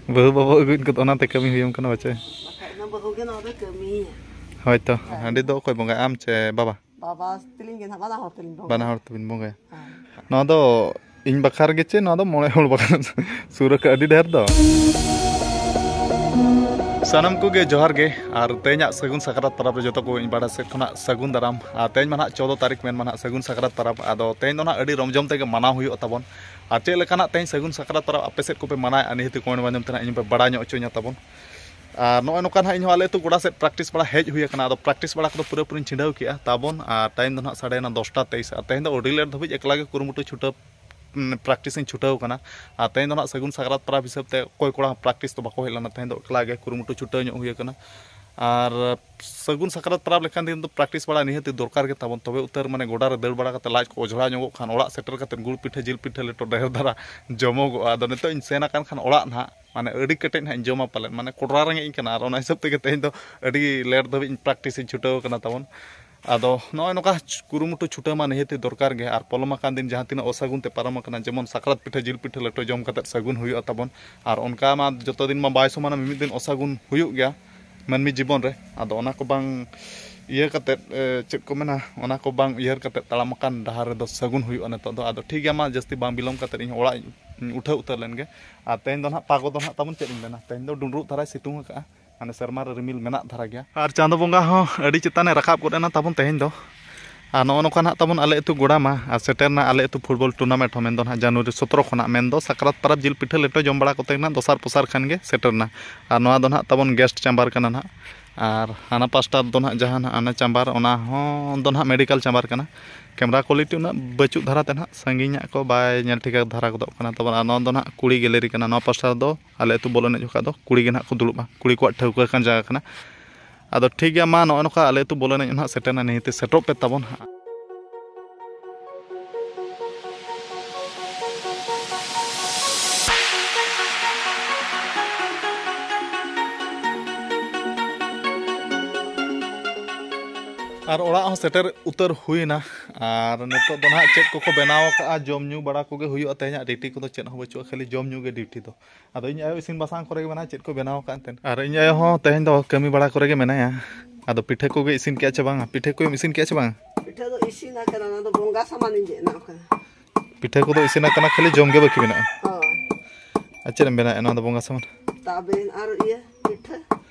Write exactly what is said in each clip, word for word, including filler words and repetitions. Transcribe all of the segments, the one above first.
ᱵᱟᱹᱦᱩ ᱵᱟᱵᱟ ᱟᱹᱜᱩᱭᱮᱫ ᱠᱚᱫᱚ ᱚᱱᱟᱛᱮ ᱠᱟᱹᱢᱤ ᱦᱩᱭᱩᱢ ᱠᱟᱱᱟ ᱵᱟᱪᱮ? ᱵᱟᱠᱷᱟᱡ ᱫᱚ ᱵᱟᱹᱦᱩ ᱜᱮ ᱱᱚᱣᱟ ᱫᱚ ᱠᱟᱹᱢᱤᱭᱟ᱾ ᱦᱳᱭ ᱛᱚ᱾ ᱦᱮᱸ᱾ ᱦᱟᱺᱰᱤ ᱫᱚ ᱚᱠᱚᱭ ᱵᱚᱸᱜᱟᱭᱟ, ᱟᱢ ᱪᱮ ᱵᱟᱵᱟ? ᱵᱟᱵᱟ ᱛᱟᱹᱞᱤᱧ ᱜᱮ ᱱᱟᱦᱟᱜ, ᱵᱟᱱᱟ ᱦᱚᱲ ᱛᱟᱹᱞᱤᱧ ᱵᱚᱸᱜᱟᱭᱟ᱾ ᱵᱟᱱᱟ ᱦᱚᱲ ᱛᱮᱵᱤᱱ ᱵᱚᱸᱜᱟᱭᱟ᱾ ᱦᱮᱸ᱾ ᱱᱚᱣᱟ ᱫᱚ ᱤᱧ ᱵᱟᱠᱷᱨᱟ ᱨᱮᱜᱮ ᱪᱮ ᱱᱚᱣᱟ ᱫᱚ ᱢᱚᱬᱮ ᱦᱚᱲ ᱵᱟᱠᱷᱨᱟ? ᱥᱩᱨ ᱟᱠᱟᱫ ᱟᱹᱰᱤ ᱰᱷᱮᱨ ᱫᱚ᱾ ᱥᱟᱱᱟᱢ ᱠᱚᱜᱮ ᱡᱚᱦᱟᱨ ᱜᱮ, ᱟᱨ ᱛᱮᱦᱮᱧᱟᱜ ᱥᱟᱹᱜᱩᱱ ᱥᱟᱠᱨᱟᱛ ᱯᱚᱨᱚᱵᱽ ᱨᱮ ᱡᱚᱛᱚ ᱠᱚ ᱤᱧ ᱯᱟᱦᱴᱟ ᱥᱮᱫ ᱠᱷᱚᱱᱟᱜ ᱥᱟᱹᱜᱩᱱ ᱫᱟᱨᱟᱢ᱾ ᱟᱨ ᱛᱮᱦᱮᱧ ᱢᱟ ᱱᱟᱦᱟᱜ ᱪᱳᱫᱽᱫᱚ ᱛᱟᱹᱨᱤᱠᱷ, ᱢᱮᱱ ᱢᱟ ᱱᱟᱦᱟᱜ ᱥᱟᱹᱜᱩᱱ ᱥᱟᱠᱨᱟᱛ ᱯᱚᱨᱚᱵᱽ᱾ ᱟᱫᱚ ᱛᱮᱦᱮᱧ ᱫᱚ ᱱᱟᱦᱟᱜ ᱟᱹᱰᱤ ᱨᱚᱢ ᱡᱚᱢ ᱛᱮᱜᱮ ᱢᱟᱱᱟᱣ ᱦᱩᱭᱩᱜᱼᱟ ᱛᱟᱵᱚᱱ᱾ ᱟᱨ ᱪᱮᱫ ᱞᱮᱠᱟᱱᱟᱜ ᱛᱮᱦᱮᱧ ᱥᱟᱹᱜᱩᱱ ᱥᱟᱠᱨᱟᱛ ᱯᱚᱨᱚᱵᱽ ᱟᱯᱮ ᱥᱮᱫ ᱠᱚᱯᱮ ᱢᱟᱱᱟᱣᱮᱫᱼᱟ, ᱱᱤᱦᱟᱹᱛ ᱜᱮ comment ᱢᱟᱫᱽᱫᱷᱚᱢ ᱛᱮ ᱱᱟᱦᱟᱜ ᱤᱧ ᱯᱮ ᱵᱟᱲᱟᱭ ᱧᱚᱜ ᱦᱚᱪᱚᱧᱟ ᱛᱟᱵᱚᱱ᱾ ᱟᱨ ᱱᱚᱜᱼᱚᱭ ᱱᱚᱝᱠᱟ ᱱᱟᱦᱟᱜ ᱤᱧ ᱦᱚᱸ ᱟᱞᱮ ᱟᱹᱛᱩ ᱜᱚᱰᱟ ᱥᱮᱫ practice ᱵᱟᱲᱟ ᱦᱮᱡ ᱦᱩᱭ ᱟᱠᱟᱱᱟ᱾ ᱟᱫᱚ practice ᱵᱟᱲᱟ ᱠᱚᱫᱚ ᱯᱩᱨᱟᱹᱯᱩᱨᱤᱧ ᱪᱷᱤᱰᱟᱹᱣ ᱠᱮᱜᱼᱟ ᱛᱟᱵᱚᱱ᱾ ᱟᱨ time ᱫᱚ ᱱᱟᱦᱟᱜ ᱥᱟᱰᱮᱭᱮᱱᱟ ᱫᱚᱥᱴᱟ ᱛᱮᱭᱤᱥ᱾ ᱟᱨ ᱛᱮᱦᱮᱧ ᱫᱚ ᱟᱹᱰᱤ late ᱫᱷᱟᱹᱵᱤᱡ ᱮᱠᱞᱟ ᱜᱮ ᱠᱩᱨᱩᱢᱩᱴᱩ ᱪᱷᱩᱴᱟᱹᱣ, ᱩᱸ, practice ᱤᱧ ᱪᱷᱩᱴᱟᱹᱣ ᱟᱠᱟᱱᱟ᱾ ᱟᱨ ᱛᱮᱦᱮᱧ ᱫᱚ ᱱᱟᱦᱟᱜ ᱥᱟᱹᱜᱩᱱ ᱥᱟᱠᱨᱟᱛ ᱯᱚᱨᱚᱵᱽ ᱦᱤᱥᱟᱹᱵ ᱛᱮ ᱚᱠᱚᱭ ᱠᱚᱲᱟ ᱦᱚᱸ practice ᱫᱚ ᱵᱟᱠᱚ ᱦᱮᱡ ᱞᱮᱱᱟ᱾ ᱛᱮᱦᱮᱧ ᱫᱚ ᱮᱠᱞᱟ ᱜᱮ ᱠᱩᱨᱩᱢᱩᱴᱩ ᱪᱷᱩᱴᱟᱹᱣ ᱧᱚᱜ ᱦᱩᱭ ᱟᱠᱟᱱᱟ᱾ ᱟᱨ ᱥᱟᱹᱜᱩᱱ ᱥᱟᱠᱨᱟᱛ ᱯᱚᱨᱚᱵᱽ ᱞᱮᱠᱟᱱ ᱫᱤᱱ ᱫᱚ practice ᱵᱟᱲᱟ ᱱᱤᱦᱟᱹᱛᱤ ᱫᱚᱨᱠᱟᱨ ᱜᱮ ᱛᱟᱵᱚᱱ᱾ ᱛᱚᱵᱮ ᱩᱛᱟᱹᱨ ᱢᱟᱱᱮ ᱜᱚᱰᱟ ᱨᱮ ᱫᱟᱹᱲ ᱵᱟᱲᱟ ᱠᱟᱛᱮ ᱞᱟᱡ ᱠᱚ ᱚᱡᱷᱲᱟ ᱧᱚᱜᱚᱜ ᱠᱷᱟᱱ, ᱚᱲᱟᱜ ᱥᱮᱴᱮᱨ ᱠᱟᱛᱮ ᱜᱩᱲ ᱯᱤᱴᱷᱟᱹ, ᱡᱤᱞ ᱯᱤᱴᱷᱟᱹ, ᱞᱮᱴᱚ ᱰᱷᱮᱨ ᱫᱷᱟᱨᱟ ᱡᱚᱢᱚᱜᱚᱜᱼᱟ᱾ ᱟᱫᱚ ᱱᱤᱛᱚᱜ ᱤᱧ ᱥᱮᱱ ᱟᱠᱟᱱ ᱠᱷᱟᱱ ᱚᱲᱟᱜ ᱱᱟᱦᱟᱜ, ᱢᱟᱱᱮ ᱟᱹᱰᱤ ᱠᱮᱴᱮᱡ ᱱᱟᱦᱟᱜ ᱤᱧ ᱡᱚᱢᱟ ᱯᱟᱞᱮᱫ, ᱢᱟᱱᱮ ᱠᱚᱰᱨᱟ ᱨᱮᱸᱜᱮᱡ ᱤᱧ ᱠᱟᱱᱟ᱾ ᱟᱨ ᱚᱱᱟ ᱦᱤᱥᱟᱹᱵ ᱛᱮᱜᱮ ᱛᱮᱦᱮᱧ ᱫᱚ ᱟᱹᱰᱤ late ᱫᱷᱟᱹᱵᱤᱡ ᱤᱧ practice ᱤᱧ ᱪᱷᱩᱴᱟᱹᱣ ᱟᱠᱟᱱᱟ ᱛᱟᱵᱚᱱ᱾ ᱟᱫᱚ ᱱᱚᱜᱼᱚᱭ ᱱᱚᱝᱠᱟ ᱠᱩᱨᱩᱢᱩᱴᱩ ᱪᱷᱩᱴᱟᱹᱣ ᱢᱟ ᱱᱤᱦᱟᱹᱛᱤ ᱫᱚᱨᱠᱟᱨ ᱜᱮ᱾ ᱟᱨ ᱯᱚᱞᱚᱢ ᱟᱠᱟᱱ ᱫᱤᱱ ᱡᱟᱦᱟᱸ ᱛᱤᱱᱟᱹᱜ ᱚᱥᱟᱹᱜᱩᱱ ᱛᱮ ᱯᱟᱨᱚᱢ ᱟᱠᱟᱱᱟ, ᱡᱮᱢᱚᱱ ᱥᱟᱠᱨᱟᱛ ᱯᱤᱴᱷᱟᱹ, ᱡᱤᱞ ᱯᱤᱴᱷᱟᱹ, ᱞᱮᱴᱚ ᱡᱚᱢ ᱠᱟᱛᱮᱫ ᱥᱟᱹᱜᱩᱱ ᱦᱩᱭᱩᱜᱼᱟ ᱛᱟᱵᱚᱱ, ᱟᱨ ᱚᱱᱠᱟ ᱢᱟ ᱡᱚᱛᱚ ᱫᱤᱱ ᱢᱟ ᱵᱟᱭ ᱥᱚᱢᱟᱱᱟ, ᱢᱤᱢᱤᱫ ᱫᱤᱱ ᱚᱥᱟᱹᱜᱩᱱ ᱦᱩᱭᱩᱜ ᱜᱮᱭᱟ ᱢᱟᱹᱱᱢᱤ ᱡᱤᱵᱚᱱ ᱨᱮ᱾ ᱟᱫᱚ ᱚᱱᱟ ᱠᱚ ᱵᱟᱝ ᱤᱭᱟᱹ ᱠᱟᱛᱮᱫ, ᱮ, ᱪᱮᱫ ᱠᱚ ᱢᱮᱱᱟ, ᱚᱱᱟ ᱠᱚ ᱵᱟᱝ ᱩᱭᱦᱟᱹᱨ ᱠᱟᱛᱮᱫ ᱛᱟᱲᱟᱢ ᱟᱠᱟᱱ ᱰᱟᱦᱟᱨ ᱨᱮᱫᱚ ᱥᱟᱹᱜᱩᱱ ᱦᱩᱭᱩᱜᱼᱟ ᱱᱤᱛᱚᱜ ᱫᱚ᱾ ᱟᱫᱚ ᱴᱷᱤᱠ ᱜᱮᱭᱟ, ᱢᱟ ᱡᱟᱹᱥᱛᱤ ᱵᱟᱝ ᱵᱤᱞᱚᱢ ᱠᱟᱛᱮᱫ ᱤᱧ ᱚᱲᱟᱜ ᱤᱧ ᱩᱴᱷᱟᱹᱣ ᱩᱛᱟᱹᱨ ᱞᱮᱱ ᱜᱮ᱾ ᱟᱨ ᱛᱮᱦᱮᱧ ᱫᱚ ᱱᱟᱦᱟᱜ ᱯᱟᱜᱚ ᱫᱚ ᱱᱟᱦᱟᱜ ᱛᱟᱵᱚᱱ ᱪᱮᱫ ᱤᱧ ᱢᱮᱱᱟ, ᱛᱮᱦᱮᱧ ᱫᱚ ᱰᱩᱸᱰᱨᱩᱜ ᱫᱷᱟᱨᱟᱭ ᱥᱤᱛᱩᱝ ᱟᱠᱟᱜᱼᱟ, ᱢᱟᱱᱮ ᱥᱮᱨᱢᱟ ᱨᱮ ᱨᱤᱢᱤᱞ ᱢᱮᱱᱟᱜ ᱫᱷᱟᱨᱟ ᱜᱮᱭᱟ᱾ ᱟᱨ ᱪᱟᱸᱫᱚ ᱵᱚᱸᱜᱟ ᱦᱚᱸ ᱟᱹᱰᱤ ᱪᱮᱛᱟᱱᱮ ᱨᱟᱠᱟᱵ ᱜᱚᱫ ᱮᱱᱟ ᱛᱟᱵᱚᱱ ᱛᱮᱦᱮᱧ ᱫᱚ᱾ ᱟᱨ ᱱᱚᱜᱼᱚ ᱱᱚᱝᱠᱟ ᱱᱟᱦᱟᱜ ᱛᱟᱵᱚᱱ ᱟᱞᱮ ᱟᱹᱛᱩ ᱜᱚᱰᱟ ᱢᱟ, ᱟᱨ ᱥᱮᱴᱮᱨᱱᱟ ᱟᱞᱮ ᱟᱹᱛᱩ football tournament ᱦᱚᱸ, ᱢᱮᱱᱫᱚ ᱱᱟᱦᱟᱜ January ᱥᱚᱛᱨᱚ ᱠᱷᱚᱱᱟᱜ, ᱢᱮᱱᱫᱚ ᱥᱟᱠᱨᱟᱛ ᱯᱚᱨᱚᱵᱽ ᱡᱤᱞ ᱯᱤᱴᱷᱟᱹ ᱞᱮᱴᱚ ᱡᱚᱢ ᱵᱟᱲᱟ ᱠᱚᱛᱮ ᱱᱟᱦᱟᱜ ᱫᱚᱥᱟᱨ ᱯᱚᱥᱟᱨ ᱠᱷᱟᱱ ᱜᱮ ᱥᱮᱴᱮᱨᱱᱟ᱾ ᱟᱨ ᱱᱚᱣᱟ ᱫᱚ ᱱᱟᱦᱟᱜ ᱛᱟᱵᱚᱱ guest chamber ᱠᱟᱱᱟ ᱱᱟᱦᱟᱜ᱾ ᱟᱨ ᱦᱟᱱᱟ ᱯᱟᱥᱴᱟ ᱫᱚ ᱱᱟᱦᱟᱜ ᱡᱟᱦᱟᱸ ᱱᱟᱦᱟᱜ ᱚᱱᱟ chamber, ᱚᱱᱟ ᱦᱚᱸ ᱫᱚ ᱱᱟᱦᱟᱜ medical chamber ᱠᱟᱱᱟ᱾ Camera quality ᱩᱱᱟᱹᱜ ᱵᱟᱹᱪᱩᱜ ᱫᱷᱟᱨᱟ ᱛᱮ ᱱᱟᱦᱟᱜ ᱥᱟᱺᱜᱤᱧᱟᱜ ᱠᱚ ᱵᱟᱭ ᱧᱮᱞ ᱴᱷᱤᱠᱟ ᱫᱷᱟᱨᱟ ᱜᱚᱫᱚᱜ ᱠᱟᱱᱟ ᱛᱟᱵᱚᱱ᱾ ᱟᱨ ᱱᱚᱣᱟ ᱫᱚ ᱱᱟᱦᱟᱜ ᱠᱩᱲᱤ gallery ᱠᱟᱱᱟ᱾ ᱱᱚᱣᱟ ᱯᱟᱥᱴᱟ ᱫᱚ ᱟᱞᱮ ᱟᱹᱛᱩ ᱵᱚᱞ ᱮᱱᱮᱡ ᱡᱚᱠᱷᱟᱜ ᱫᱚ ᱠᱩᱲᱤ ᱜᱮ ᱱᱟᱦᱟᱜ ᱠᱚ ᱫᱩᱲᱩᱵᱼᱟ, ᱠᱩᱲᱤ ᱠᱚᱣᱟᱜ ᱴᱷᱟᱹᱣᱠᱟᱹ ᱟᱠᱟᱱ ᱡᱟᱭᱜᱟ ᱠᱟᱱᱟ᱾ ᱟᱫᱚ ᱴᱷᱤᱠ ᱜᱮᱭᱟ, ᱢᱟ ᱱᱚᱜᱼᱚ ᱱᱚᱝᱠᱟ ᱟᱞᱮ ᱟᱹᱛᱩ ᱵᱚᱞ ᱮᱱᱮᱡ ᱱᱟᱦᱟᱜ ᱥᱮᱴᱮᱨᱱᱟ, ᱱᱤᱦᱟᱹᱛᱤ ᱥᱮᱴᱮᱨᱚᱜ ᱯᱮ ᱛᱟᱵᱚᱱ ᱦᱟᱸᱜ᱾ ᱟᱨ ᱚᱲᱟᱜ ᱦᱚᱸ ᱥᱮᱴᱮᱨ ᱩᱛᱟᱹᱨ ᱦᱩᱭᱱᱟ᱾ ᱟᱨ ᱱᱤᱛᱚᱜ ᱫᱚ ᱱᱟᱦᱟᱜ ᱪᱮᱫ ᱠᱚᱠᱚ ᱵᱮᱱᱟᱣ ᱟᱠᱟᱫᱼᱟ, ᱡᱚᱢ ᱧᱩ ᱵᱟᱲᱟ ᱠᱚᱜᱮ ᱦᱩᱭᱩᱜᱼᱟ᱾ ᱛᱮᱦᱮᱧᱟᱜ ᱰᱤᱭᱩᱴᱤ ᱠᱚᱫᱚ ᱪᱮᱫ ᱦᱚᱸ ᱵᱟᱹᱪᱩᱜᱼᱟ, ᱠᱷᱟᱹᱞᱤ ᱡᱚᱢ ᱧᱩ ᱜᱮ ᱰᱤᱭᱩᱴᱤ ᱫᱚ᱾ ᱟᱫᱚ ᱤᱧ ᱟᱭᱳ ᱤᱥᱤᱱ ᱵᱟᱥᱟᱝ ᱠᱚᱨᱮ ᱜᱮ ᱢᱮᱱᱟᱭᱟ, ᱪᱮᱫ ᱠᱚ ᱵᱮᱱᱟᱣ ᱟᱠᱟᱫ ᱮᱱᱛᱮᱫ᱾ ᱟᱨ ᱤᱧ ᱟᱭᱳ ᱦᱚᱸ ᱛᱮᱦᱮᱧ ᱫᱚ ᱠᱟᱹᱢᱤ ᱵᱟᱲᱟ ᱠᱚᱨᱮ ᱜᱮ ᱢᱮᱱᱟᱭᱟ᱾ ᱟᱫᱚ ᱯᱤᱴᱷᱟᱹ ᱠᱚᱜᱮ ᱤᱥᱤᱱ ᱠᱮᱜᱼᱟ ᱪᱮ ᱵᱟᱝᱟ? ᱯᱤᱴᱷᱟᱹ ᱠᱚᱢ ᱤᱥᱤᱱ ᱠᱮᱜᱼᱟ ᱪᱮ ᱵᱟᱝᱟ? ᱯᱤᱴᱷᱟᱹ ᱫᱚ ᱤᱥᱤᱱ ᱟᱠᱟᱱᱟ, ᱚᱱᱟ ᱫᱚ ᱵᱚᱸᱜᱟ ᱥᱟᱢᱟᱱ ᱤᱧ ᱵᱮᱱᱟᱣ ᱠᱟᱱᱟ᱾ ᱯᱤᱴᱷᱟᱹ ᱠᱚᱫᱚ ᱤᱥᱤᱱ ᱟᱠᱟᱱᱟ, ᱠᱷᱟᱹᱞᱤ ᱡᱚᱢ ᱜᱮ ᱵᱟᱹᱠᱤ ᱢᱮᱱᱟᱜᱼᱟ᱾ ᱦᱳᱭ᱾ ᱟᱨ ᱪᱮᱫ ᱮᱢ ᱵᱮᱱᱟᱣᱮᱫᱼᱟ ᱱᱚᱣᱟ ᱫᱚ ᱵᱚᱸᱜᱟ ᱥᱟᱢᱟᱱ? ᱛᱟᱵᱮᱱ ᱟᱨ ᱤᱭᱟᱹ ᱯᱤᱴᱷᱟᱹ᱾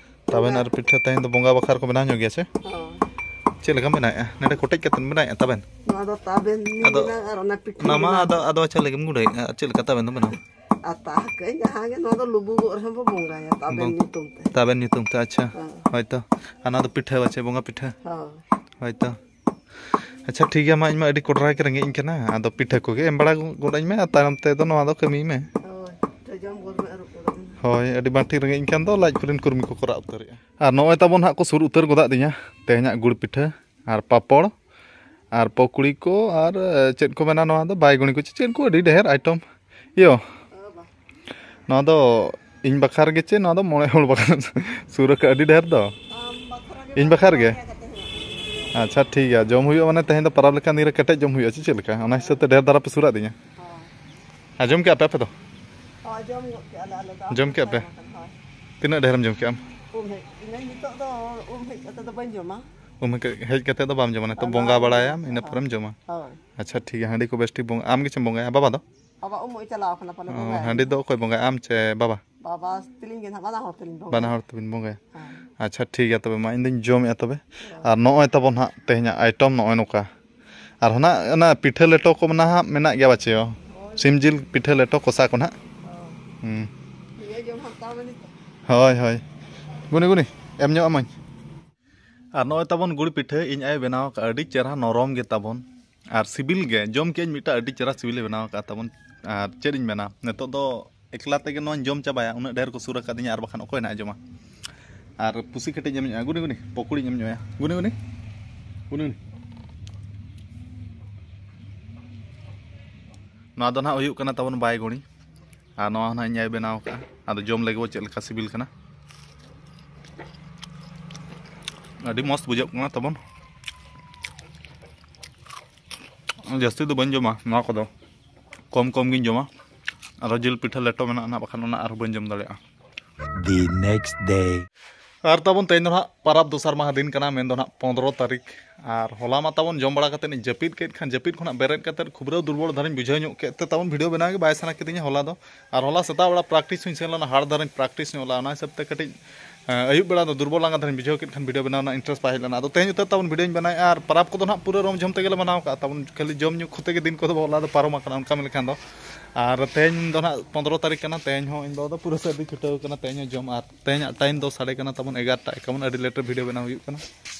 ᱛᱟᱵᱮᱱ ᱵᱚᱸᱜᱟ᱾ ᱟᱨ ᱯᱤᱴᱷᱟᱹ ᱛᱮᱦᱮᱧ ᱫᱚ ᱵᱚᱸᱜᱟ ᱵᱟᱠᱷᱨᱟ ᱠᱚ ᱵᱮᱱᱟᱣ ᱧᱚᱜ ᱜᱮᱭᱟ ᱥᱮ? ᱦᱳᱭ᱾ ᱪᱮᱫ ᱞᱮᱠᱟᱢ ᱵᱮᱱᱟᱣᱮᱫᱼᱟ? ᱱᱚᱰᱮ ᱠᱚᱴᱮᱡ ᱠᱟᱛᱮᱢ ᱵᱮᱱᱟᱣᱮᱫᱼᱟ ᱛᱟᱵᱮᱱ? ᱱᱚᱣᱟ ᱫᱚ ᱛᱟᱵᱮᱱ ᱟᱫᱚ ᱢᱮᱱᱟᱜᱼᱟ ᱟᱨ ᱚᱱᱟ ᱯᱤᱴᱷᱟᱹ ᱚᱱᱟ ᱢᱟ ᱢᱮᱱᱟᱜᱼᱟ᱾ ᱟᱫᱚ, ᱟᱫᱚ ᱟᱪᱪᱷᱟ ᱞᱟᱹᱜᱤᱫ ᱮᱢ ᱜᱩᱸᱰᱟᱹᱭᱮᱫᱼᱟ, ᱟᱨ ᱪᱮᱫ ᱞᱮᱠᱟ ᱛᱟᱵᱮᱱ ᱫᱚ ᱵᱮᱱᱟᱣ? ᱟᱛᱟ ᱠᱟᱜ ᱟᱹᱧ, ᱡᱟᱦᱟᱸ ᱜᱮ, ᱱᱚᱣᱟ ᱫᱚ ᱞᱩᱵᱩᱜᱚᱜ ᱨᱮᱦᱚᱸ ᱵᱚ ᱵᱚᱸᱜᱟᱭᱟ ᱛᱟᱵᱮᱱ ᱵᱚᱝ-, ᱧᱩᱛᱩᱢ ᱛᱮ᱾ ᱛᱟᱵᱮᱱ ᱧᱩᱛᱩᱢ ᱛᱮ, ᱟᱪᱪᱷᱟ᱾ ᱦᱮᱸ᱾ ᱦᱳᱭᱛᱚ᱾ ᱟᱨ ᱱᱚᱣᱟ ᱫᱚ ᱯᱤᱴᱷᱟᱹ ᱵᱟᱪᱮ, ᱵᱚᱸᱜᱟ ᱯᱤᱴᱷᱟᱹ? ᱦᱳᱭ᱾ ᱦᱳᱭᱛᱚ᱾ ᱟᱪᱪᱷᱟ, ᱴᱷᱤᱠ ᱜᱮᱭᱟ, ᱢᱟ ᱤᱧ ᱢᱟ ᱟᱹᱰᱤ ᱠᱚᱰᱨᱟ ᱜᱮ ᱨᱮᱸᱜᱮᱡ ᱤᱧ ᱠᱟᱱᱟ, ᱟᱫᱚ ᱯᱤᱴᱷᱟᱹ ᱠᱚᱜᱮ ᱮᱢ ᱵᱟᱲᱟ ᱜᱚᱫ ᱟᱹᱧ ᱢᱮ, ᱟᱨ ᱛᱟᱭᱚᱢ ᱛᱮᱫᱚ ᱱᱚᱣᱟ ᱫᱚ ᱠᱟᱹᱢᱤᱭ ᱢᱮ᱾ ᱦᱳᱭ, ᱯᱤᱴᱷᱟᱹ ᱡᱚᱢ ᱜᱚᱫ ᱢᱮ, ᱟᱹᱨᱩᱵ ᱜᱚᱫᱚᱜ ᱢᱮ᱾ ᱦᱳᱭ, ᱟᱹᱰᱤ ᱵᱟᱝ ᱴᱷᱤᱠ ᱨᱮᱸᱜᱮᱡ ᱤᱧ ᱠᱷᱟᱱ ᱫᱚ ᱞᱟᱡ ᱠᱚᱨᱮᱱ ᱠᱩᱨᱢᱤ ᱠᱚᱠᱚ ᱨᱟᱜ ᱩᱛᱟᱹᱨᱮᱜᱼᱟ᱾ ᱟᱨ ᱱᱚᱜᱼᱚᱭ ᱛᱟᱵᱚᱱ ᱦᱟᱸᱜ ᱠᱚ ᱥᱩᱨ ᱩᱛᱟᱹᱨ ᱜᱚᱫᱟᱜ ᱫᱤᱧᱟ ᱛᱮᱦᱮᱧᱟᱜ ᱜᱩᱲ ᱯᱤᱴᱷᱟᱹ ᱟᱨ ᱯᱟᱯᱚᱲ ᱟᱨ ᱯᱚᱠᱚᱲᱤ ᱠᱚ ᱟᱨ, ᱮ, ᱪᱮᱫ ᱠᱚ ᱢᱮᱱᱟ, ᱱᱚᱣᱟ ᱫᱚ ᱵᱟᱭᱜᱩᱲᱤ ᱠᱚ ᱪᱮ ᱪᱮᱫ ᱠᱚ, ᱟᱹᱰᱤ ᱰᱷᱮᱨ item᱾ ᱤᱭᱳ, ᱱᱚᱣᱟ ᱫᱚ ᱤᱧ ᱵᱟᱠᱷᱨᱟ ᱜᱮ ᱪᱮ ᱱᱚᱣᱟ ᱫᱚ ᱢᱚᱬᱮ ᱦᱚᱲ ᱵᱟᱠᱷᱨᱟ ᱥᱩᱨ ᱟᱠᱟᱫ, ᱟᱹᱰᱤ ᱰᱷᱮᱨ ᱫᱚ᱾ ᱤᱧ ᱵᱟᱠᱷᱨᱟ ᱨᱮᱜᱮ? ᱟᱪᱪᱷᱟ, ᱴᱷᱤᱠ ᱜᱮᱭᱟ, ᱡᱚᱢ ᱦᱩᱭᱩᱜᱼᱟ, ᱢᱟᱱᱮ ᱛᱮᱦᱮᱧ ᱫᱚ ᱯᱟᱨᱟᱵᱽ ᱞᱮᱠᱟ ᱱᱤᱭᱟᱹ ᱨᱮ ᱠᱮᱴᱮᱡ ᱡᱚᱢ ᱦᱩᱭᱩᱜᱼᱟ ᱪᱮ ᱪᱮᱫ ᱞᱮᱠᱟ? ᱚᱱᱟ ᱦᱤᱥᱟᱹᱵ ᱛᱮ ᱰᱷᱮᱨ ᱫᱷᱟᱨᱟ ᱯᱮ ᱥᱩᱨ ᱟᱹᱫᱤᱧᱟ᱾ ᱦᱳᱭ᱾ ᱟᱸᱡᱚᱢ ᱠᱮᱜᱼᱟ ᱯᱮ ᱟᱯᱮ ᱫᱚ? ᱦᱳᱭ, ᱡᱚᱢ ᱜᱚᱫ ᱠᱮᱜᱼᱟ ᱞᱮ ᱟᱞᱮ ᱫᱚ᱾ ᱡᱚᱢ ᱠᱮᱜᱼᱟ ᱯᱮ? ᱦᱳᱭ᱾ ᱛᱤᱱᱟᱹᱜ ᱰᱷᱮᱨᱮᱢ ᱡᱚᱢ ᱠᱮᱜᱼᱟ ᱟᱢ? ᱩᱢ ᱦᱮᱡ ᱤᱱᱟᱹᱧ, ᱱᱤᱛᱚᱜ ᱫᱚ ᱩᱢ ᱦᱮᱡ ᱠᱟᱛᱮ ᱫᱚ ᱵᱟᱹᱧ ᱡᱚᱢᱟ᱾ ᱩᱢ ᱦᱮᱡ, ᱦᱮᱡ ᱠᱟᱛᱮ ᱫᱚ ᱵᱟᱢ ᱡᱚᱢᱟ, ᱱᱤᱛᱚᱜ ᱟᱨ ᱵᱚᱸᱜᱟ ᱱᱚᱣᱟ ᱵᱟᱲᱟᱭᱟᱢ, ᱤᱱᱟᱹ ᱦᱳᱭ᱾ ᱯᱚᱨᱮᱢ ᱡᱚᱢᱟ᱾ ᱦᱳᱭ᱾ ᱟᱪᱪᱷᱟ, ᱴᱷᱤᱠ ᱜᱮᱭᱟ, ᱦᱟᱺᱰᱤ ᱠᱚ ᱵᱮᱥ ᱴᱷᱤᱠ ᱵᱚᱸᱜᱟ, ᱟᱢ ᱜᱮᱪᱮᱢ ᱵᱚᱸᱜᱟᱭᱟ, ᱵᱟᱵᱟ ᱫᱚ? ᱵᱟᱵᱟ ᱩᱢᱩᱜ ᱮ ᱪᱟᱞᱟᱣ ᱠᱟᱱᱟ ᱯᱟᱞᱮ, ᱚ, ᱵᱚᱸᱜᱟᱭᱟ᱾ ᱦᱟᱺᱰᱤ ᱫᱚ ᱚᱠᱚᱭ ᱵᱚᱸᱜᱟᱭᱟ, ᱟᱢ ᱪᱮ ᱵᱟᱵᱟ? ᱵᱟᱵᱟ ᱛᱤᱞᱤᱧ ᱜᱮ ᱱᱟᱦᱟᱜ, ᱵᱟᱱᱟ ᱦᱚᱲ ᱛᱮᱞᱤᱧ ᱵᱚᱸᱜᱟᱭᱟ᱾ ᱵᱟᱱᱟ ᱦᱚᱲ ᱛᱮᱵᱤᱱ ᱵᱚᱸᱜᱟᱭᱟ᱾ ᱦᱮᱸ᱾ ᱟᱪᱪᱷᱟ, ᱴᱷᱤᱠ ᱜᱮᱭᱟ ᱛᱚᱵᱮ, ᱢᱟ ᱤᱧ ᱫᱚᱧ ᱡᱚᱢᱮᱜᱼᱟ ᱛᱚᱵᱮ᱾ ᱦᱮᱸ᱾ ᱟᱨ ᱱᱚᱜᱼᱚᱭ ᱛᱟᱵᱚᱱ ᱦᱟᱸᱜ ᱛᱮᱦᱮᱧᱟᱜ item ᱱᱚᱜᱼᱚᱭ ᱱᱚᱝᱠᱟ᱾ ᱟᱨ ᱦᱚᱸ ᱱᱟᱜ ᱚᱱᱟ ᱯᱤᱴᱷᱟᱹ ᱞᱮᱴᱚ ᱠᱚ ᱱᱟᱦᱟᱜ ᱢᱮᱱᱟᱜ ᱜᱮᱭᱟ ᱵᱟᱪᱮ? ᱦᱳᱭ᱾ ᱥᱤᱢ ᱡᱤᱞ ᱯᱤᱴᱷᱟᱹ ᱞᱮᱴᱚ ᱠᱚᱥᱟ ᱠᱚ ᱱᱟᱦᱟᱜ᱾ ᱦᱳᱭ᱾ ᱦᱩᱸ᱾ ᱱᱤᱭᱟᱹ ᱡᱚᱢ ᱦᱟᱛᱟᱣ ᱢᱮ ᱱᱤᱛᱚᱜ᱾ ᱦᱳᱭ, ᱦᱳᱭ᱾ ᱜᱩᱱᱤ, ᱜᱩᱱᱤ, ᱮᱢ ᱧᱚᱜ ᱟᱢᱟᱹᱧ᱾ ᱟᱨ ᱱᱚᱜᱼᱚᱭ ᱛᱟᱵᱚᱱ ᱜᱩᱲ ᱯᱤᱴᱷᱟᱹ ᱤᱧ ᱟᱭᱳ ᱵᱮᱱᱟᱣ ᱟᱠᱟᱫᱼᱟ, ᱟᱹᱰᱤ ᱪᱮᱦᱨᱟ ᱱᱚᱨᱚᱢ ᱜᱮ ᱛᱟᱵᱚᱱ᱾ ᱟᱨ ᱥᱤᱵᱤᱞ ᱜᱮ, ᱡᱚᱢ ᱠᱮᱜᱼᱟᱹᱧ ᱢᱤᱫᱴᱟᱝ ᱟᱹᱰᱤ ᱪᱮᱦᱨᱟ ᱥᱤᱵᱤᱞᱮ ᱵᱮᱱᱟᱣ ᱟᱠᱟᱫ ᱛᱟᱵᱚᱱ᱾ ᱟᱨ ᱪᱮᱫ ᱤᱧ ᱢᱮᱱᱟ, ᱱᱤᱛᱚᱜ ᱫᱚ ᱮᱠᱞᱟ ᱛᱮᱜᱮ ᱱᱚᱣᱟᱧ ᱡᱚᱢ ᱪᱟᱵᱟᱭᱟ, ᱩᱱᱟᱹᱜ ᱰᱷᱮᱨ ᱠᱚ ᱥᱩᱨ ᱟᱠᱟᱫᱤᱧᱟ, ᱟᱨ ᱵᱟᱠᱷᱟᱱ ᱚᱠᱚᱭ ᱱᱟᱦᱟᱜ ᱮ ᱡᱚᱢᱟ? ᱟᱨ ᱯᱩᱥᱤ ᱠᱟᱹᱴᱤᱡ ᱮᱢ ᱧᱚᱜᱼᱟ, ᱜᱩᱱᱤ ᱜᱩᱱᱤ, ᱯᱚᱠᱚᱲᱤᱧ ᱮᱢ ᱧᱚᱜᱼᱟ, ᱜᱩᱱᱤ ᱜᱩᱱᱤ, ᱜᱩᱱᱤ ᱜᱩᱱᱤ᱾ ᱱᱚᱣᱟ ᱫᱚ ᱱᱟᱦᱟᱜ ᱦᱩᱭᱩᱜ ᱠᱟᱱᱟ ᱛᱟᱵᱚᱱ ᱵᱟᱭᱜᱩᱲᱤ, ᱟᱨ ᱱᱚᱣᱟ ᱦᱚᱸ ᱱᱟᱦᱟᱜ ᱤᱧ ᱟᱭᱳ ᱵᱮᱱᱟᱣ ᱟᱠᱟᱫᱼᱟ᱾ ᱟᱫᱚ ᱡᱚᱢ ᱞᱮᱜᱮ ᱵᱚ ᱪᱮᱫ ᱞᱮᱠᱟ ᱥᱤᱵᱤᱞ ᱠᱟᱱᱟ᱾ ᱟᱹᱰᱤ ᱢᱚᱡᱽ ᱵᱩᱡᱷᱟᱹᱜ ᱠᱟᱱᱟ ᱛᱟᱵᱚᱱ᱾ ᱡᱟᱹᱥᱛᱤ ᱫᱚ ᱵᱟᱹᱧ ᱡᱚᱢᱟ ᱱᱚᱣᱟ ᱠᱚᱫᱚ, ᱠᱚᱢ ᱠᱚᱢ ᱜᱤᱧ ᱡᱚᱢᱟ᱾ ᱟᱨᱚ ᱡᱤᱞ ᱯᱤᱴᱷᱟᱹ ᱞᱮᱴᱚ ᱢᱮᱱᱟᱜᱼᱟ ᱱᱟᱜ, ᱵᱟᱠᱷᱟᱱ ᱚᱱᱟ ᱟᱨᱦᱚᱸ ᱵᱟᱹᱧ ᱡᱚᱢ ᱫᱟᱲᱮᱭᱟᱜᱼᱟ᱾ The next day. ᱟᱨ ᱛᱟᱵᱚᱱ ᱛᱮᱦᱮᱧ ᱫᱚ ᱱᱟᱦᱟᱜ ᱯᱟᱨᱟᱵᱽ ᱫᱚᱥᱟᱨ ᱢᱟᱦᱟ ᱫᱤᱱ ᱠᱟᱱᱟ, ᱢᱮᱱᱫᱚ ᱱᱟᱦᱟᱜ ᱯᱚᱱᱫᱽᱨᱚ ᱛᱟᱹᱨᱤᱠᱷ᱾ ᱟᱨ ᱦᱚᱞᱟ ᱢᱟ ᱛᱟᱵᱚᱱ ᱡᱚᱢ ᱵᱟᱲᱟ ᱠᱟᱛᱮᱫ ᱤᱧ ᱡᱟᱹᱯᱤᱫ ᱠᱮᱫ ᱠᱷᱟᱱ, ᱡᱟᱹᱯᱤᱫ ᱠᱷᱚᱱᱟᱜ ᱵᱮᱨᱮᱫ ᱠᱟᱛᱮᱫ ᱠᱷᱩᱵᱽᱨᱟᱹᱣ ᱫᱩᱨᱵᱚᱞ ᱫᱷᱟᱨᱟᱧ ᱵᱩᱡᱷᱟᱹᱣ ᱧᱚᱜ ᱠᱮᱫ ᱛᱮ ᱛᱟᱵᱚᱱ ᱵᱷᱤᱰᱤᱭᱳ ᱵᱮᱱᱟᱣ ᱜᱮ ᱵᱟᱭ ᱥᱟᱱᱟ ᱠᱤᱫᱤᱧᱟ ᱦᱚᱞᱟ ᱫᱚ᱾ ᱟᱨ ᱦᱚᱞᱟ ᱥᱮᱛᱟᱜ ᱵᱮᱲᱟ ᱯᱨᱮᱠᱴᱤᱥ ᱦᱚᱸᱧ ᱥᱮᱱ ᱞᱮᱱᱟ, ᱦᱟᱨᱰ ᱫᱷᱟᱨᱟᱧ ᱯᱨᱮᱠᱴᱤᱥ ᱧᱚᱜ ᱞᱮᱫᱟ, ᱚᱱᱟ ᱦᱤᱥᱟᱹᱵ ᱛᱮ ᱠᱟᱹᱴᱤᱡ ᱮᱸ, ᱟᱹᱭᱩᱵ ᱵᱮᱲᱟ ᱫᱚ ᱫᱩᱨᱵᱚᱞ ᱞᱟᱸᱜᱟ ᱫᱷᱟᱨᱟᱧ ᱵᱩᱡᱷᱟᱹᱣ ᱠᱮᱫ ᱠᱷᱟᱱ ᱵᱷᱤᱰᱤᱭᱳ ᱵᱮᱱᱟᱣ ᱨᱮᱱᱟᱜ ᱤᱱᱴᱟᱨᱮᱥᱴ ᱵᱟᱭ ᱦᱮᱡ ᱞᱮᱱᱟ᱾ ᱟᱫᱚ ᱛᱮᱦᱮᱧ ᱩᱛᱟᱹᱨ ᱛᱟᱵᱚᱱ ᱵᱷᱤᱰᱤᱭᱳᱧ ᱵᱮᱱᱟᱣᱮᱫᱼᱟ ᱟᱨ ᱯᱟᱨᱟᱵᱽ ᱠᱚᱫᱚ ᱱᱟᱦᱟᱜ ᱯᱩᱨᱟᱹ ᱨᱚᱢ ᱡᱷᱚᱢ ᱛᱮᱜᱮ ᱞᱮ ᱢᱟᱱᱟᱣ ᱠᱟᱜᱼᱟ᱾ ᱛᱟᱵᱚᱱ ᱠᱷᱟᱹᱞᱤ ᱡᱚᱢ ᱧᱩ ᱠᱚᱛᱮ ᱜᱮ ᱫᱤᱱ ᱠᱚᱫᱚ ᱦᱚᱞᱟ ᱫᱚ ᱯᱟᱨᱚᱢ ᱟᱠᱟᱱᱟ ᱚᱱᱠᱟ ᱢᱮᱱ ᱞᱮᱠᱷᱟᱱ ᱫᱚ᱾ ᱟᱨ ᱛᱮᱦᱮᱧ ᱫᱚ ᱱᱟᱦᱟᱜ ᱯᱚᱱᱫᱽᱨᱚ ᱛᱟᱹᱨᱤᱠᱷ ᱠᱟᱱᱟ, ᱛᱮᱦᱮᱧ ᱦᱚᱸ ᱤᱧ ᱵᱟᱵᱟ ᱫᱚ ᱯᱩᱨᱟᱹ ᱥᱟᱹᱨᱫᱤ ᱪᱷᱩᱴᱟᱹᱣ ᱠᱟᱱᱟ᱾ ᱛᱮᱦᱮᱧ ᱦᱚᱸ ᱡᱚᱢ, ᱟᱨ ᱛᱮᱦᱮᱧᱟᱜ ᱴᱟᱭᱤᱢ ᱫᱚ ᱥᱟᱰᱮ ᱠᱟᱱᱟ ᱛᱟᱵᱚᱱ ᱮᱜᱟᱨᱚᱴᱟ ᱮᱠᱟᱣᱟᱱ, ᱟᱹᱰᱤ ᱞᱮᱴ ᱨᱮ ᱵᱷᱤᱰᱤᱭᱳ ᱵᱮᱱᱟᱣ ᱦᱩᱭᱩᱜ ᱠᱟᱱᱟ᱾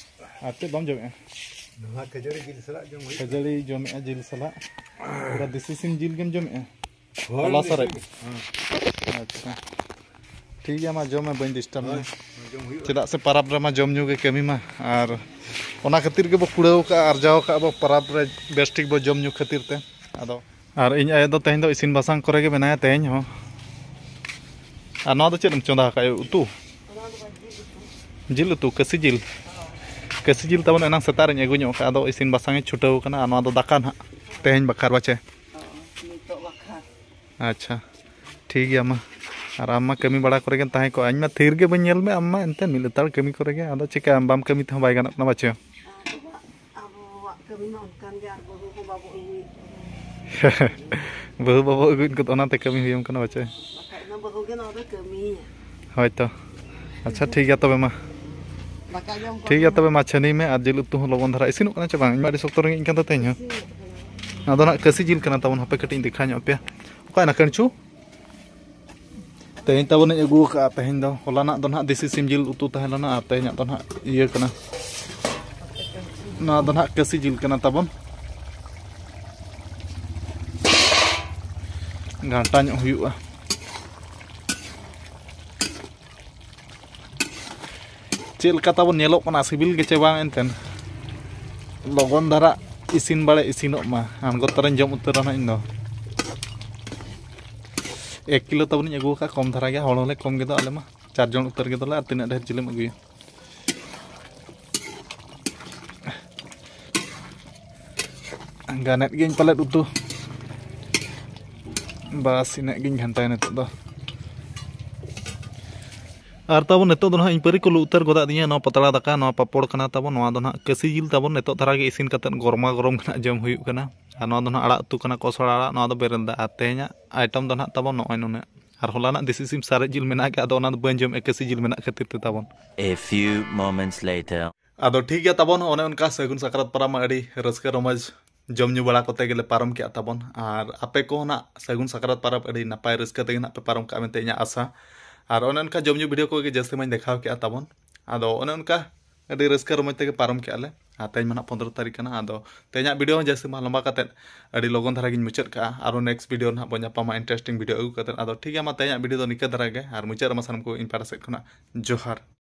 ᱟᱨ ᱪᱮᱫ ᱵᱟᱢ ᱡᱚᱢᱮᱫᱼᱟ? ᱱᱚᱣᱟ ᱠᱷᱟᱹᱡᱟᱹᱲᱤ ᱡᱤᱞ ᱥᱟᱞᱟᱜ ᱡᱚᱢ ᱦᱩᱭᱩᱜ ᱠᱷᱟᱹᱡᱟᱹᱲᱤ ᱡᱚᱢᱮᱫᱼᱟ ᱡᱤᱞ ᱥᱟᱞᱟᱜ᱾ ᱯᱩᱨᱟᱹ ᱫᱮᱥᱤ ᱥᱤᱢ ᱡᱤᱞ ᱜᱮᱢ ᱡᱚᱢᱮᱫᱼᱟ? ᱦᱳᱭ, ᱦᱚᱞᱟ ᱥᱟᱨᱮᱡ? ᱦᱮᱸ᱾ ᱟᱪᱪᱷᱟ, ᱴᱷᱤᱠ ᱜᱮᱭᱟ, ᱢᱟ ᱡᱚᱢ ᱢᱮ, ᱵᱟᱹᱧ ᱰᱤᱥᱴᱟᱵᱽ ᱢᱮᱭᱟ᱾ ᱦᱳᱭ, ᱡᱚᱢ ᱦᱩᱭᱩᱜᱼᱟ᱾ ᱪᱮᱫᱟᱜ ᱥᱮ ᱯᱟᱨᱟᱵᱽ ᱨᱮᱢᱟ ᱡᱚᱢ ᱧᱩ ᱜᱮ ᱠᱟᱹᱢᱤ ᱢᱟ, ᱟᱨ ᱚᱱᱟ ᱠᱷᱟᱹᱛᱤᱨ ᱜᱮᱵᱚ ᱠᱩᱲᱟᱹᱣ ᱠᱟᱜᱼᱟ, ᱟᱨᱡᱟᱣ ᱠᱟᱜᱼᱟ ᱵᱚ ᱯᱟᱨᱟᱵᱽ ᱨᱮ ᱵᱮᱥ ᱴᱷᱤᱠ ᱵᱚ ᱡᱚᱢ ᱧᱩ ᱠᱷᱟᱹᱛᱤᱨ ᱛᱮ᱾ ᱟᱫᱚ ᱟᱨ ᱤᱧ ᱟᱭᱳ ᱫᱚ ᱛᱮᱦᱮᱧ ᱫᱚ ᱤᱥᱤᱱ ᱵᱟᱥᱟᱝ ᱠᱚᱨᱮ ᱜᱮ ᱢᱮᱱᱟᱭᱟ ᱛᱮᱦᱮᱧ ᱦᱚᱸ᱾ ᱟᱨ ᱱᱚᱣᱟ ᱫᱚ ᱪᱮᱫ ᱮᱢ ᱪᱚᱸᱫᱟ ᱟᱠᱟᱫᱼᱟ ᱩᱛᱩ? ᱡᱤᱞ ᱩᱛᱩ, ᱠᱟᱹᱥᱤ ᱡᱤᱞ᱾ ᱠᱟᱹᱥᱤ ᱡᱤᱞ ᱛᱟᱵᱚᱱ ᱮᱱᱟᱝ ᱥᱮᱛᱟᱜ ᱨᱤᱧ ᱟᱹᱜᱩ ᱧᱚᱜ ᱠᱟᱜᱼᱟ, ᱟᱫᱚ ᱤᱥᱤᱱ ᱵᱟᱥᱟᱝ ᱤᱧ ᱪᱷᱩᱴᱟᱹᱣ ᱠᱟᱱᱟ᱾ ᱟᱨ ᱱᱚᱣᱟ ᱫᱚ ᱫᱟᱠᱟ ᱱᱟᱦᱟᱜ ᱛᱮᱦᱮᱧ ᱵᱟᱠᱷᱟᱨ ᱵᱟᱪᱮ? ᱱᱤᱛᱚᱜ ᱵᱟᱠᱷᱟᱨ᱾ ᱟᱪᱪᱷᱟ, ᱴᱷᱤᱠ ᱜᱮᱭᱟ ᱢᱟ᱾ ᱟᱨ ᱟᱢ ᱢᱟ ᱠᱟᱹᱢᱤ ᱵᱟᱲᱟ ᱠᱚᱨᱮ ᱜᱮᱢ ᱛᱟᱦᱮᱸ ᱠᱚᱜᱼᱟ, ᱤᱧ ᱢᱟ ᱛᱷᱤᱨ ᱜᱮ ᱵᱟᱹᱧ ᱧᱮᱞ ᱢᱮ, ᱟᱢ ᱢᱟ ᱮᱱᱛᱮ ᱢᱤᱫ ᱞᱮᱛᱟᱲ ᱠᱟᱹᱢᱤ ᱠᱚᱨᱮ ᱜᱮ᱾ ᱟᱫᱚ ᱪᱤᱠᱟᱹᱭᱟᱢ, ᱵᱟᱢ ᱠᱟᱹᱢᱤ ᱛᱮᱦᱚᱸ ᱵᱟᱭ ᱜᱟᱱᱚᱜ ᱠᱟᱱᱟ ᱵᱟᱪᱮ? ᱟᱵᱚᱣᱟᱜ, ᱟᱵᱚᱣᱟᱜ ᱠᱟᱹᱢᱤ ᱢᱟ ᱚᱱᱠᱟᱱ ᱜᱮ, ᱟᱨ ᱵᱟᱹᱦᱩ ᱠᱚ ᱵᱟᱵᱚ ᱟᱹᱜᱩᱭᱮᱫ ᱠᱚᱣᱟ᱾ ᱵᱟᱹᱦᱩ ᱵᱟᱵᱚ ᱟᱹᱜᱩᱭᱮᱫ ᱠᱚᱫᱚ ᱚᱱᱟᱛᱮ ᱠᱟᱹᱢᱤ ᱦᱩᱭᱟᱢ ᱠᱟᱱᱟ ᱵᱟᱪᱮ? ᱵᱟᱠᱷᱟᱡ ᱫᱚ ᱵᱟᱹᱦᱩ ᱜᱮ ᱱᱚᱣᱟ ᱫᱚ ᱠᱟᱹᱢᱤᱭᱟ᱾ ᱦᱳᱭ ᱛᱚ᱾ ᱟᱪᱪᱷᱟ, ᱴᱷᱤᱠ ᱜᱮᱭᱟ ᱛᱚᱵᱮ ᱢᱟ᱾ ᱫᱟᱠᱟ ᱡᱚᱢ ᱠᱚ ᱴᱷᱤᱠ ᱜᱮᱭᱟ ᱛᱚᱵᱮ ᱢᱟ, ᱪᱷᱟᱹᱱᱤ ᱢᱮ ᱟᱨ ᱡᱤᱞ ᱩᱛᱩ ᱦᱚᱸ ᱞᱚᱜᱚᱱ ᱫᱷᱟᱨᱟ ᱤᱥᱤᱱᱚᱜ ᱠᱟᱱᱟ ᱪᱮ ᱵᱟᱝ? ᱤᱧ ᱢᱟ ᱟᱹᱰᱤ ᱥᱚᱠᱛᱚ ᱨᱮᱸᱜᱮᱡ ᱤᱧ ᱠᱟᱱ ᱫᱚ ᱛᱮᱦᱮᱧ ᱦᱚᱸ᱾ ᱟᱫᱚ ᱱᱟᱜ ᱠᱟᱹᱥᱤ ᱡᱤᱞ ᱠᱟᱱᱟ ᱛᱟᱵᱚᱱ, ᱦᱟᱯᱮ ᱠᱟᱹᱴᱤᱡ ᱤᱧ ᱫᱮᱠᱷᱟᱣ ᱧᱚᱜ ᱟᱯᱮᱭᱟ᱾ ᱚᱠᱟᱭᱮᱱᱟ ᱠᱟᱹᱬᱪᱩ? ᱛᱮᱦᱮᱧ ᱛᱟᱵᱚᱱᱤᱧ ᱟᱹᱜᱩ ᱟᱠᱟᱫᱼᱟ, ᱛᱮᱦᱮᱧ ᱫᱚ, ᱦᱚᱞᱟᱱᱟᱜ ᱫᱚ ᱱᱟᱦᱟᱜ ᱫᱮᱥᱤ ᱥᱤᱢ ᱡᱤᱞ ᱩᱛᱩ ᱛᱟᱦᱮᱸ ᱞᱮᱱᱟ, ᱟᱨ ᱛᱮᱦᱮᱧᱟᱜ ᱫᱚ ᱱᱟᱦᱟᱜ ᱤᱭᱟᱹ ᱠᱟᱱᱟ, ᱱᱚᱣᱟ ᱫᱚ ᱱᱟᱦᱟᱜ ᱠᱟᱹᱥᱤ ᱡᱤᱞ ᱠᱟᱱᱟ ᱛᱟᱵᱚᱱ᱾ ᱜᱷᱟᱱᱴᱟ ᱧᱚᱜ ᱦᱩᱭᱩᱜᱼᱟ᱾ ᱪᱮᱫ ᱞᱮᱠᱟ ᱛᱟᱵᱚᱱ ᱧᱮᱞᱚᱜ ᱠᱟᱱᱟ, ᱥᱤᱵᱤᱞ ᱜᱮᱪᱮ ᱵᱟᱝ ᱮᱱᱛᱮᱱ? ᱞᱚᱜᱚᱱ ᱫᱷᱟᱨᱟ ᱤᱥᱤᱱ ᱵᱟᱲᱮ ᱤᱥᱤᱱᱚᱜ ᱢᱟ, ᱟᱬᱜᱚ ᱛᱚᱨᱟᱧ ᱡᱚᱢ ᱩᱛᱟᱹᱨᱟ ᱱᱟᱦᱟᱜ ᱤᱧ ᱫᱚ᱾ ᱮᱠ ᱠᱤᱞᱳ ᱛᱟᱵᱚᱱᱤᱧ ᱟᱹᱜᱩ ᱟᱠᱟᱫᱼᱟ, ᱠᱚᱢ ᱫᱷᱟᱨᱟ ᱜᱮ, ᱦᱚᱲ ᱦᱚᱸᱞᱮ ᱠᱚᱢ ᱜᱮᱫᱚ ᱟᱞᱮ ᱢᱟ, ᱪᱟᱨ ᱡᱚᱱ ᱩᱛᱟᱹᱨ ᱜᱮᱫᱚᱞᱮ, ᱟᱨ ᱛᱤᱱᱟᱹᱜ ᱰᱷᱮᱨ ᱡᱤᱞᱮᱢ ᱟᱹᱜᱩᱭᱟ? ᱜᱟᱱᱮᱫ ᱜᱤᱭᱟᱹᱧ ᱯᱟᱞᱮᱫ ᱩᱛᱩ᱾ ᱵᱟᱥ, ᱤᱱᱟᱹᱜ ᱜᱤᱧ ᱜᱷᱟᱱᱴᱟᱭᱟ ᱱᱤᱛᱚᱜ ᱫᱚ᱾ ᱟᱨ ᱛᱟᱵᱚᱱ ᱱᱤᱛᱚᱜ ᱫᱚ ᱱᱟᱦᱟᱜ ᱤᱧ ᱯᱟᱹᱨᱤ ᱠᱚ ᱞᱩ ᱩᱛᱟᱹᱨ ᱜᱚᱫᱟᱜ ᱫᱤᱧᱟ᱾ ᱱᱚᱣᱟ ᱯᱟᱛᱲᱟ ᱫᱟᱠᱟ, ᱱᱚᱣᱟ ᱯᱟᱯᱚᱲ ᱠᱟᱱᱟ ᱛᱟᱵᱚᱱ, ᱱᱚᱣᱟ ᱫᱚ ᱱᱟᱦᱟᱜ ᱠᱟᱹᱥᱤ ᱡᱤᱞ ᱛᱟᱵᱚᱱ᱾ ᱱᱤᱛᱚᱜ ᱫᱷᱟᱨᱟ ᱜᱮ ᱤᱥᱤᱱ ᱠᱟᱛᱮᱫ ᱜᱚᱨᱢᱟ ᱜᱚᱨᱚᱢ ᱜᱮ ᱱᱟᱦᱟᱜ ᱡᱚᱢ ᱦᱩᱭᱩᱜ ᱠᱟᱱᱟ᱾ ᱟᱨ ᱱᱚᱣᱟ ᱫᱚ ᱱᱟᱦᱟᱜ ᱟᱲᱟᱜ ᱩᱛᱩ ᱠᱟᱱᱟ, ᱠᱚᱥᱲᱟ ᱟᱲᱟᱜ, ᱱᱚᱣᱟ ᱫᱚ ᱵᱮᱨᱮᱞ ᱫᱟᱜ᱾ ᱟᱨ ᱛᱮᱦᱮᱧᱟᱜ ᱟᱭᱴᱮᱢ ᱫᱚ ᱱᱟᱦᱟᱜ ᱛᱟᱵᱚᱱ ᱱᱚᱜᱼᱚᱭ ᱱᱩᱱᱟᱹᱜ᱾ ᱟᱨ ᱦᱚᱞᱟᱱᱟᱜ ᱫᱮᱥᱤ ᱥᱤᱢ ᱥᱟᱨᱮᱡ ᱡᱤᱞ ᱢᱮᱱᱟᱜ ᱟᱠᱟᱫ, ᱟᱫᱚ ᱚᱱᱟ ᱫᱚ ᱵᱟᱹᱧ ᱡᱚᱢᱮᱫᱼᱟ, ᱠᱟᱹᱥᱤ ᱡᱤᱞ ᱢᱮᱱᱟᱜ ᱠᱷᱟᱹᱛᱤᱨ ᱛᱮ ᱛᱟᱵᱚᱱ᱾ A few moments later. ᱟᱫᱚ ᱴᱷᱤᱠ ᱜᱮᱭᱟ ᱛᱟᱵᱚᱱ, ᱚᱱᱮ ᱚᱱᱠᱟ ᱥᱟᱹᱜᱩᱱ ᱥᱟᱠᱨᱟᱛ ᱯᱟᱨᱟᱵᱽ ᱢᱟ ᱟᱹᱰᱤ ᱨᱟᱹᱥᱠᱟᱹ ᱨᱚᱢᱚᱡᱽ ᱡᱚᱢ ᱧᱩ ᱵᱟᱲᱟ ᱠᱚᱛᱮ ᱜᱮᱞᱮ ᱯᱟᱨᱚᱢ ᱠᱮᱜᱼᱟ ᱛᱟᱵᱚᱱ᱾ ᱟᱨ ᱟᱯᱮ ᱠᱚᱦᱚᱸ ᱱᱟᱜ ᱥᱟᱹᱜᱩᱱ ᱥᱟᱠᱨᱟᱛ ᱯᱟᱨᱟᱵᱽ ᱟᱹᱰᱤ ᱱᱟᱯᱟᱭ ᱨᱟᱹᱥᱠᱟᱹ ᱛᱮᱜᱮ ᱱᱟᱜ ᱯᱮ ᱯᱟᱨᱚᱢ ᱠᱟᱜᱼᱟ ᱢᱮᱱᱛᱮ ᱤᱧᱟᱹᱜ ᱟᱥᱟ᱾ ᱟᱨ ᱚᱱᱮ ᱚᱱᱠᱟ ᱡᱚᱢ ᱧᱩ ᱵᱷᱤᱰᱤᱭᱳ ᱠᱚᱜᱮ ᱡᱟᱹᱥᱛᱤ ᱢᱟᱧ ᱫᱮᱠᱷᱟᱣ ᱠᱮᱜᱼᱟ ᱛᱟᱵᱚᱱ᱾ ᱟᱫᱚ ᱚᱱᱮ ᱚᱱᱠᱟ ᱟᱹᱰᱤ ᱨᱟᱹᱥᱠᱟᱹ ᱨᱚᱢᱚᱡᱽ ᱛᱮᱜᱮ ᱯᱟᱨᱚᱢ ᱠᱮᱜᱼᱟ ᱞᱮ᱾ ᱟᱨ ᱛᱮᱦᱮᱧ ᱢᱟ ᱱᱟᱜ ᱯᱚᱱᱫᱽᱨᱚ ᱛᱟᱹᱨᱤᱠᱷ ᱠᱟᱱᱟ᱾ ᱟᱫᱚ ᱛᱮᱦᱮᱧᱟᱜ ᱵᱷᱤᱰᱤᱭᱳ ᱦᱚᱸ ᱡᱟᱹᱥᱛᱤ ᱢᱟ ᱞᱚᱢᱵᱟ ᱠᱟᱛᱮᱫ ᱟᱹᱰᱤ ᱞᱚᱜᱚᱱ ᱫᱷᱟᱨᱟ ᱜᱤᱧ ᱢᱩᱪᱟᱹᱫ ᱠᱟᱜᱼᱟ᱾ ᱟᱨᱚ ᱱᱮᱠᱥᱴ ᱵᱷᱤᱰᱤᱭᱳ ᱱᱟᱜ ᱵᱚᱱ ᱧᱟᱯᱟᱢᱟ ᱤᱱᱴᱟᱨᱮᱥᱴᱤᱝ ᱵᱷᱤᱰᱤᱭᱳ ᱟᱹᱜᱩ ᱠᱟᱛᱮᱫ᱾ ᱟᱫᱚ ᱴᱷᱤᱠ ᱜᱮᱭᱟ, ᱢᱟ ᱛᱮᱦᱮᱧᱟᱜ ᱵᱷᱤᱰᱤᱭᱳ ᱫᱚ ᱱᱤᱠᱟᱹ ᱫᱷᱟᱨᱟ ᱜᱮ᱾ ᱟᱨ ᱢᱩᱪᱟᱹᱫ ᱨᱮᱢᱟ ᱥᱟᱱᱟᱢ ᱠᱚ ᱤᱧ ᱯᱟᱦᱴᱟ ᱥᱮᱫ ᱠᱷᱚᱱᱟᱜ ᱡᱚᱦᱟᱨ᱾